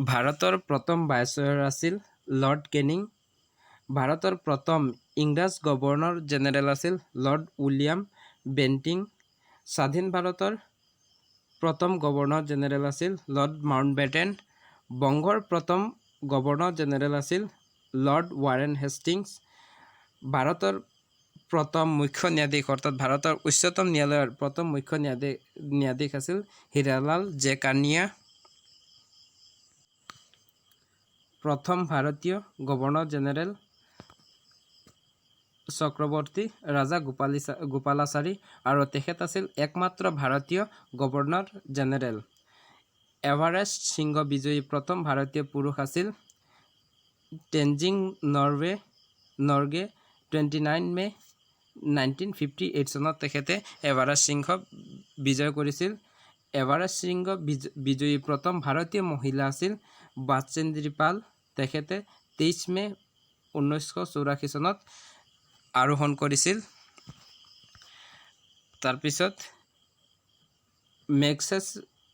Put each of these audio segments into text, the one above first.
ভাৰতৰ প্ৰথম ভাইচৰয় আছিল লৰ্ড কেনিং। ভাৰতৰ প্ৰথম ইংৰাজ গভৰ্ণৰ জেনেৰেল আছিল লৰ্ড উইলিয়াম বেণ্টিং। স্বাধীন ভাৰতৰ প্ৰথম গভৰ্ণৰ জেনেৰেল আছিল লৰ্ড মাউণ্টবেটেন। বংগৰ প্ৰথম গভৰ্ণৰ জেনেৰেল আছিল লৰ্ড ৱাৰেন হেষ্টিংছ। ভাৰতৰ প্ৰথম মুখ্য ন্যায়াধীশ, অৰ্থাৎ ভাৰতৰ উচ্চতম ন্যায়ালয়ৰ প্ৰথম মুখ্য ন্যায়াধীশ আছিল হীৰালাল জে কানিয়া। প্ৰথম ভাৰতীয় গভৰ্ণৰ জেনেৰেল চক্ৰৱৰ্তী ৰাজা গোপালাচাৰী আৰু তেখেত আছিল একমাত্ৰ ভাৰতীয় গভৰ্ণৰ জেনেৰেল। এভাৰেষ্ট শৃংগ বিজয়ী প্ৰথম ভাৰতীয় পুৰুষ আছিল টেনজিং নৰ্গে। 29 May 1958 চনত তেখেতে এভাৰেষ্ট শৃংগ বিজয় কৰিছিল। এভাৰেষ্ট শৃংগ বিজয়ী প্ৰথম ভাৰতীয় মহিলা আছিল বাচেন্দ্ৰী পাল। তেখেতে 23 মে' 1984 চনত আৰোহণ কৰিছিল। তাৰপিছত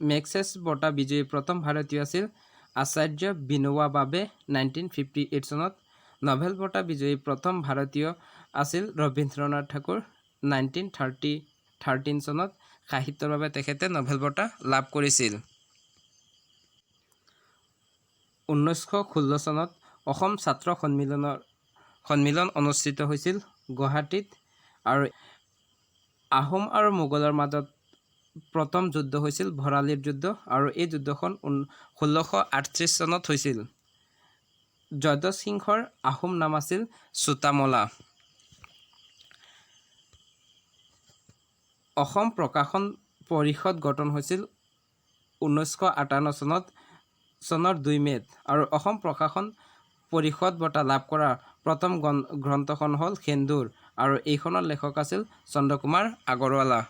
মেগছেছে বঁটা বিজয়ী প্ৰথম ভাৰতীয় আছিল আচাৰ্য বিনোৱা ভাবে, 1958 চনত। নবেল বঁটা বিজয়ী প্ৰথম ভাৰতীয় আছিল ৰবীন্দ্ৰনাথ ঠাকুৰ। 1913 চনত সাহিত্যৰ বাবে তেখেতে নবেল বঁটা লাভ কৰিছিল। 1916 চনত অসম ছাত্ৰ সন্মিলন অনুষ্ঠিত হৈছিল গুৱাহাটীত। আৰু আহোম আৰু মোগলৰ মাজত প্ৰথম যুদ্ধ হৈছিল ভৰালীৰ যুদ্ধ আৰু এই যুদ্ধখন 1638 চনত হৈছিল। জয়ধ্বজ সিংহৰ আহোম নাম আছিল চোতামলা। অসম প্ৰকাশন পৰিষদ গঠন হৈছিল 1958 চনৰ 2 মে'ত আৰু অসম প্ৰকাশন পৰিষদ বঁটা লাভ কৰা প্ৰথম গ্ৰন্থখন হ'ল সেন্দুৰ আৰু এইখনৰ লেখক আছিল চন্দ্ৰকুমাৰ আগৰৱালা।